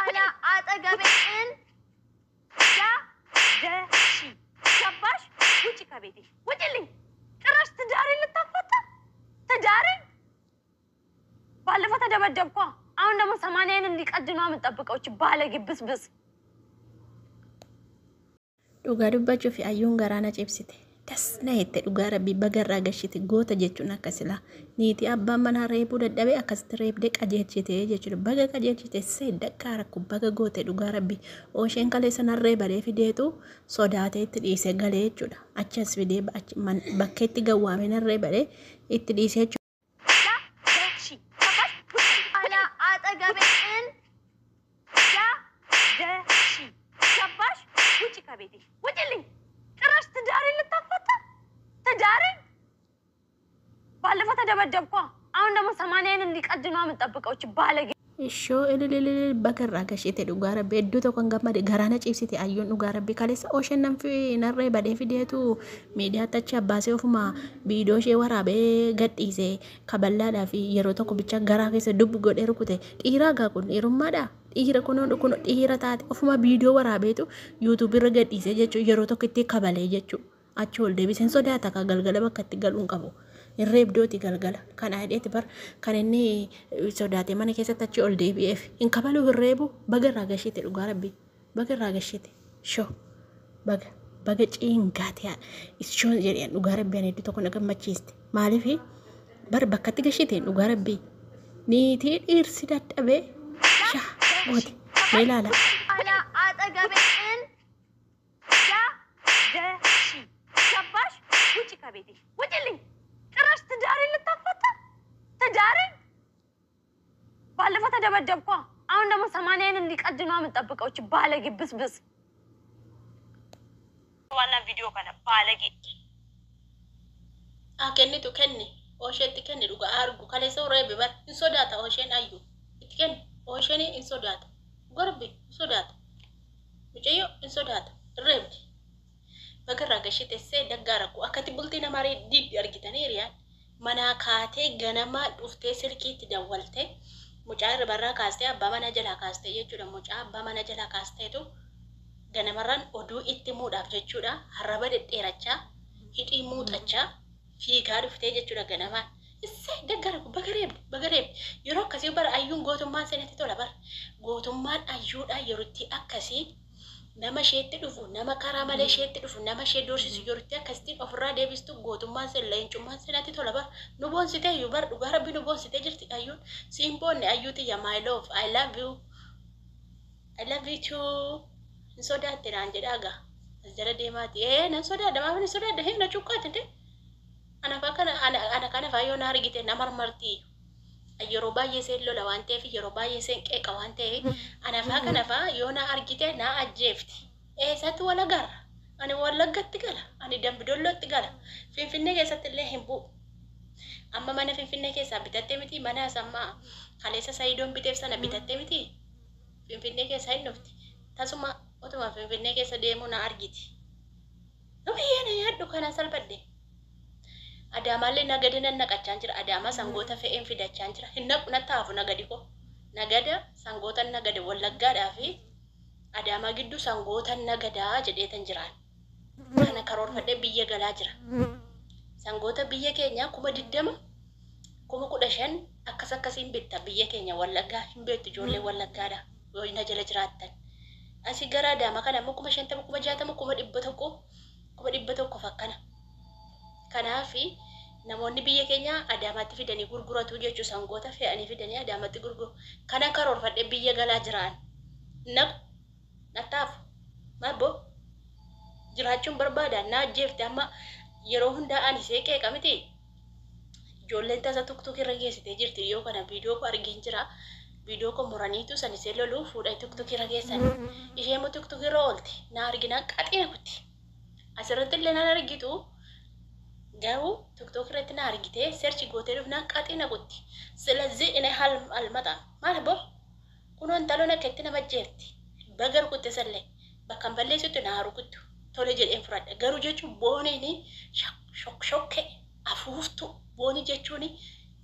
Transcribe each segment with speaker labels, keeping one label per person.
Speaker 1: አላ አጠገቤ እንዳትደርሺ ገባሽ? ውጪ ከቤቴ ውጪልኝ! ጭራሽ ትዳሬን ልታፋታ ትዳሬን። ባለፈው ተደበደብኳ። አሁን ደግሞ ሰማንያዬን እንዲቀድ ነው የምጠብቀው። እች ባለጌ ብስብስ።
Speaker 2: Dhugaa dubbachuuf ayyuun garaa na cibsite. Das na jette dhugaa rabbii bagarraa gashite goota jechuun akka silaa. Niitii abbaan manaa reebuu dadhabee akkasitti reebdee qajeelchite jechuudha. Baga qajeelchite see daqqaa rakku baga goote dhugaa rabbii. Oosheen kaleessa narree badee fideetu sodaatee itti dhiisee galee jechuudha. Achi as fidee bakkeetti gawwaamee narree badee itti dhiisee jechuudha.
Speaker 1: እንዳትደርሺ ገባሽ? አላ አጠገቤ እንዳትደርሺ ገባሽ? ውጪ ከቤቴ ውጪልኝ! ጭራሽ ትዳሬን ልታፋታ ትዳሬን። ባለፈው ተደበደብኳ። አሁን ደግሞ ሰማንያዬን እንዲቀድ ነው የምጠብቀው። እች ባለጌ።
Speaker 2: Ishoo ilililil bagarraa gashite dhugaa rabbi hedduu tokkon gammade garaa na ciibsite ayyuun dhugaa rabbi kaleessa oosheen nan fi narree badee fideetu miidiyaatti achi abbaasee ofuma viidiyoo ishee waraabee gadhiise kaballaadhaa fi yeroo tokko bicha garaa keessa dubbi godhee rukute dhiiraa gaa kun dhiirummaadha dhiira kunoo kun dhiira taate ofuma viidiyoo waraabeetu yuutuubii irra gadhiise jechuun yeroo tokko itti kabalee jechuun achi ol deebiseen sodaata ka galgala bakka itti galuun qabu. Hin reebdooti galgala kana hidheeti bar kan inni sodaate mana keessatti achi ol deebi'eef hin kabaluu hin reebu baga irraa gashite dhugaa rabbi baga irraa gashite shoo baga baga ciingaate ishoo jedheen dhugaa rabbi ani hedduu tokko na gammachiiste maaliif bar bakkatti gashite dhugaa rabbi niitii dhiirsi dadhabee shaa goote mee ilaala.
Speaker 1: አላ አጠገቤ እንዳትደርሺ ገባሽ? ውጪ ከቤቴ ውጪልኝ! ጭራሽ ትዳሬን ልታፋታ ትዳሬን። ባለፈው ተደበደብኳ። አሁን ደግሞ ሰማንያዬን እንዲቀድ ነው የምጠብቀው። እች ባለጌ ብስብስ። ዋና ቪዲዮ kana ባለጌ።
Speaker 2: Haa kennitu kenni oosheetti kenni dhugaa argu kaleessa reebe bar hin sodaata oosheen ayyu itti kenni oosheen hin sodaata gorbi hin sodaata mucayyo hin sodaata reebdi bagarraa gashite see daggaa rakku akkatti bultii namaa diibbi argitanii hiriyaan manaa kaatee ganamaa dhuftee silkiitti dawwaltee mucaa irbarraa kaastee abbaa mana jalaa kaastee jechuudha. Mucaa abbaa mana jalaa kaasteetu ganamarraan oduu itti muudhaaf jechuudha harraba dhedheerachaa hidhii muuxachaa fiigaa dhuftee jechuudha ganamaan. Issee daggara baga reebde baga reebde yeroo akkasii bara ayyuun gootummaan seenatti tola bara gootummaan ayyuudha yerootti akkasii nama isheetti dhufu nama karaa malee isheetti dhufu nama ishee doorsisu yerootti akkasitiin ofirraa deebistu gootummaan seen leencummaan seenatti tola bara nu boonsitee iyyuu bara dhugaa rabbi nu boonsitee jirti ayyuun siin boonne ayyuu tiyya my love, I love you, I love you too. Hin sodaatte naan jedhaa gaa as jala deemaati ee nan sodaadha maaf hin sodaadha hee na cuqqaate de ana kana ana kana faa yoo na argite na marmarti yeroo baay'ee seen lola waan ta'eef yeroo baay'ee seen qeeqa waan ta'eef ana faa kana faa yoo na argite na ajjeefti. Eessatti wal agarra? Ani Wallaggatti gala, ani Dambidollootti gala, Finfinnee keessatti illee hin bu'u. Amma mana Finfinnee keessaa bitattee miti mana asammaa kaleessa Sayidoon biteef sana bitattee miti Finfinnee keessaa hin dhufti tasuma otuma Finfinnee keessa deemuu na argiti. Biyyee na yaaddu kana salphadhe. Adaamaallee nagada nan naqachaa jira. Adaamaa sangoota fe'een fidachaa jira. Hin naqu natti hafu nagadi ko. Nagada sangoota nagada Wallaggaadhaa fi Adaamaa gidduu sangoota nagadaa jedheetan jiraan. Kana karoorfadhee biyya galaa jira. Sangoota biyya keenyaa 20,000 15,000 akkas akkasiin bitta biyya keenya Wallaggaa hin beektu ijoollee Wallaggaadha yoo na jala jiraattan. Asii gara Adaamaa kana immoo 50,000 60,000 100,000 100,000 akkana. Kanaafi namoonni biyya keenya Adaamaatti fidanii gurguratu jechuu sangoota fe'anii fidanii Adaamaatti gurguru. Kana karoorfadhee biyya galaa jiraan. Naqu nattaafu maabbo jiraachuun barbaada na ajjeefte amma yeroo hundaa ani see qeeqa miti. Ijoolleen tasa tuktuk irra geessitee jirti yoo kana viidiyoo koo argeen jira. Viidiyoo koo muraniitu san isee loluu fuudhanii tuktuk irra geessan. Ishee immoo tuktuk irra oolti na arginaan qaxina kutti. Asirratti illee nan argitu garuu tuktuk irratti na argitee search gootee dhufnaan qaxina kutti. ስለዚህ እኔ አልመጣም maal bo kunoo intaloon akka itti nama ajjeefti baga rukutte sallee bakka hin balleessitu na haa rukuttu tole jedheen fudhadha garuu jechuun booniin shokke afuuftu boonii jechuun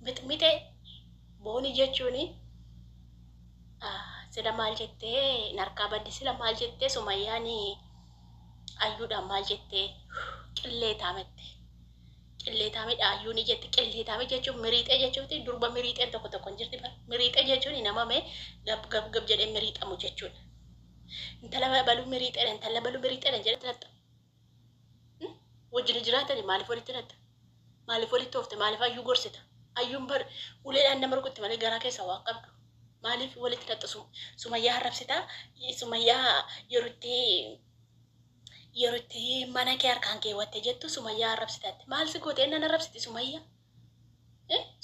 Speaker 2: mixmixee boonii jechuun Sila maal jettee narkaa badde, sila maal jettee Sumayyaan ayyuudhaan maal jettee qilleetaamette. Qilleetaamidha ayyuun jette. Qilleetaame jechuun miriixee jechuuti. Durba miriixeen tokko tokko hin jirti bara. Miriixee jechuun nama mee gab gab gab jedhee miriixamu jechuudha. Intala baluu miriixeedha, intala baluu miriixeedha jedhee laxxa. Wajjin jiraatani maaliif walitti laxxa? Maaliif walitti oofte? Maaliif ayyuu gorsita? Ayyuun bar uleedhaan nama rukutti malee garaa keessa waan qabdu. Maaliif walitti laxxa? Sumayyaa arrabsitaa? Sumayyaa yerootti mana kee harkaan keewwatte jettu Sumayyaa arrabsitaatti. Maal si goote ennan arrabsiti Sumayyaa?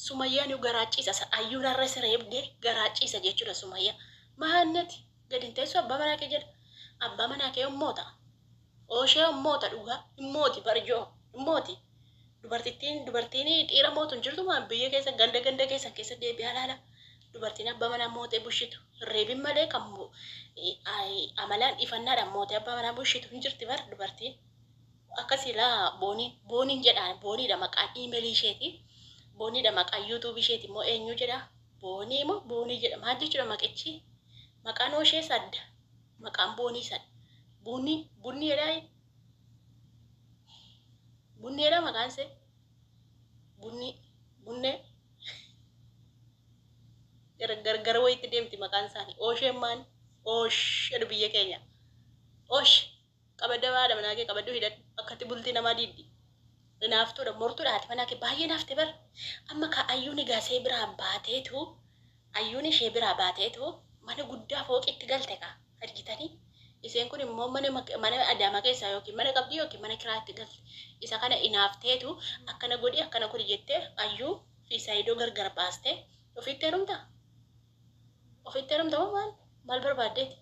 Speaker 2: Sumayyaan garaa ciisa. Ayyuun har'a si reebdee garaa ciisa jechuudha Sumayyaa. Maannati gadi hin teessu abbaa manaa kee jedha. Abbaa manaa kee immoota. Ooshee immoota dhugaa. Immooti barjoo. Immooti. Dubartittiin dubartiin dhiira mootu hin jirtu maan biyya keessa ganda ganda keessa keessa deebi'aa laala. Dubartiin abbaa manaa mootee bushitu. Reebin malee kan amalaan ifannaadhaan mootee abbaa manaa bushitu hin jirti bar dubartiin. Akkasii laa booniin booniin jedhaan, booniidha maqaan iimeelii isheeti. Booniidha maqaan yuutuubii isheeti immoo eenyu jedha? Boonii moo boonii jedha? Maal jechuudha maqichi? Maqaan ooshee sadda. Maqaan boonii sadda. Bunni bunni jedhaa, bunni jedhaa maqaan ishee. Bunni bunnee gargar wayitti deemti maqaan isaanii. Oosheen maan? Oosh jedhu biyya keenya. Oosh qabadda haadha manaa kee qabaddu, hidhadhu, akkatti bultii namaa diiddi. Naaftuudha, mortuudha haati manaa kee baay'ee naafte bar. Amma ka ayyuun egaa ishee biraa baateetu, ayyuun ishee biraa baateetu mana guddaa fooqitti galte ka argitanii. Isheen kun immoo mana Adaamaa keessaa yookiin mana qabdi yookiin mana kiraatti galte. Isa kana inaafteetu akkana godhi akkana godhi jettee ayyuu fi Saayidoo gargar baastee ofitti heerumtaa? Ofitti heerumta moo maal? Maal barbaaddeeti?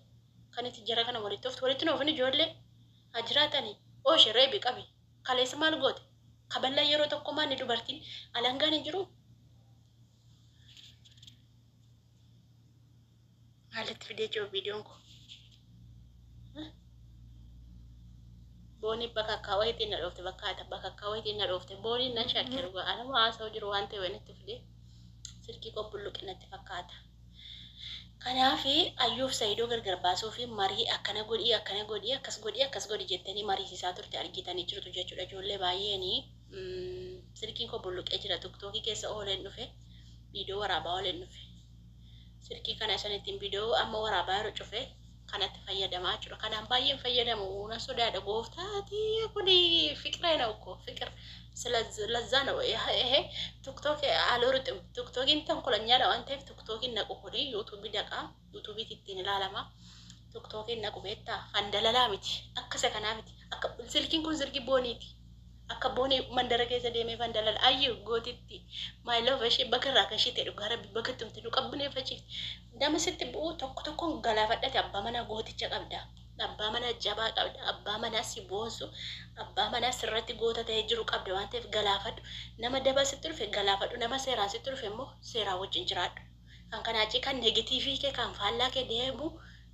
Speaker 2: Kan itti jara kana walitti ooftu, walitti nuufin ijoollee haa jiraatanii. Ooshee reebi qabi. Kaleessa maal goote? Kaballaa yeroo tokko maanni dubartiin alangaan hin jiru? Maalitti fidee jiru viidiyoon kun? Boonii bakakkaa wayiitiin na dhoofte, bakka bakakkaa wayiitiin na dhoofte. Booniin nan shakke dhugaa. Anuma haasa'u jiru waan ta'eef wanitti fidee silkii qobbulluqe natti fakkaata. Kanaaf ayyuuf Saayidoo gargar baasuu fi marii akkana godhii akkana godhii akkas godhii akkas godhi jettanii mariisisaa turte argitanii jirtu jechuudha. Ijoollee baay'een silkiin koo bulluqee jira. Tiktookii keessa ooleen dhufe, viidiyoo waraabaa ooleen dhufe. Silkii kana isan ittiin viidiyoo amma waraabaa yeroo cufe kanatti fayyadamaa jechuudha. Kanaan baay'een fayyadamu na sodaadha gooftaatii kuni ፍቅሬ ነው እኮ ፍቅር ለዛ ነው ይሄ ቲክቶክ አልወርጥም። ቲክቶኪን ተንኮለኛ waan ta'eef tiktokiin naqu kuni yuutuubii dhaqaa, yuutuubiitti ittiin ilaalama. Tiktokiin naqu beektaa kan dalalaa miti, akka isa kanaa miti. Akka silkiin kun silkii booniiti. Akka boonii mandara keessa deemee fan dalala ayyu gootitti my love ishee bakka irraa kan ishee ta'e dhugaa rabbi bakka itti nu qabbaneeffachiifti. Nama sitti bu'u tokko tokkoon galaafadhate. Abbaa manaa gooticha qabda. Abbaa manaa jabaa qabda. Abbaa manaa si boonsu. Abbaa manaa sirratti goota ta'ee jiru qabda waan ta'eef galaafadhu. Nama daba sitti dhufe galaafadhu. Nama seeraan sitti dhufe immoo seeraa wajjin jiraadhu. Kan kanaa achi kan negative kee kan faallaa kee deemu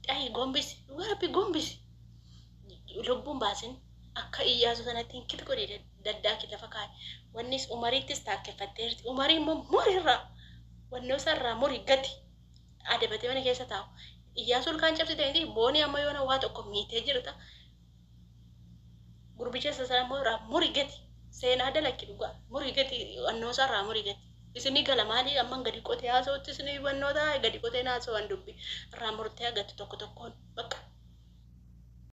Speaker 2: dhahi, gombisi. Dhugaa rabbi gombisi. Lubbuun baasin, akka iyyaasu sanatti hin kit godhe daddaa lafa kaa'e. Wannis umariittis taakkeffatteerti. Umarii immoo murirraa wannoo sarraa muri gati adabatee mana keessa taa'u. Iyyaasu ilkaan cabsite miti boonii amma yoona waa tokko miitee jirta. Gurbicha isa sana immoo irraa muri gati. Seenaa dalakki dhugaa muri gati, wannoo sarraa muri gati. Isinii gala maalii amma gadi qotee haasa'utti isinii wannoota gadi qotee haasa'an dubbi irraa murtee agatti tokko tokkoon bakka.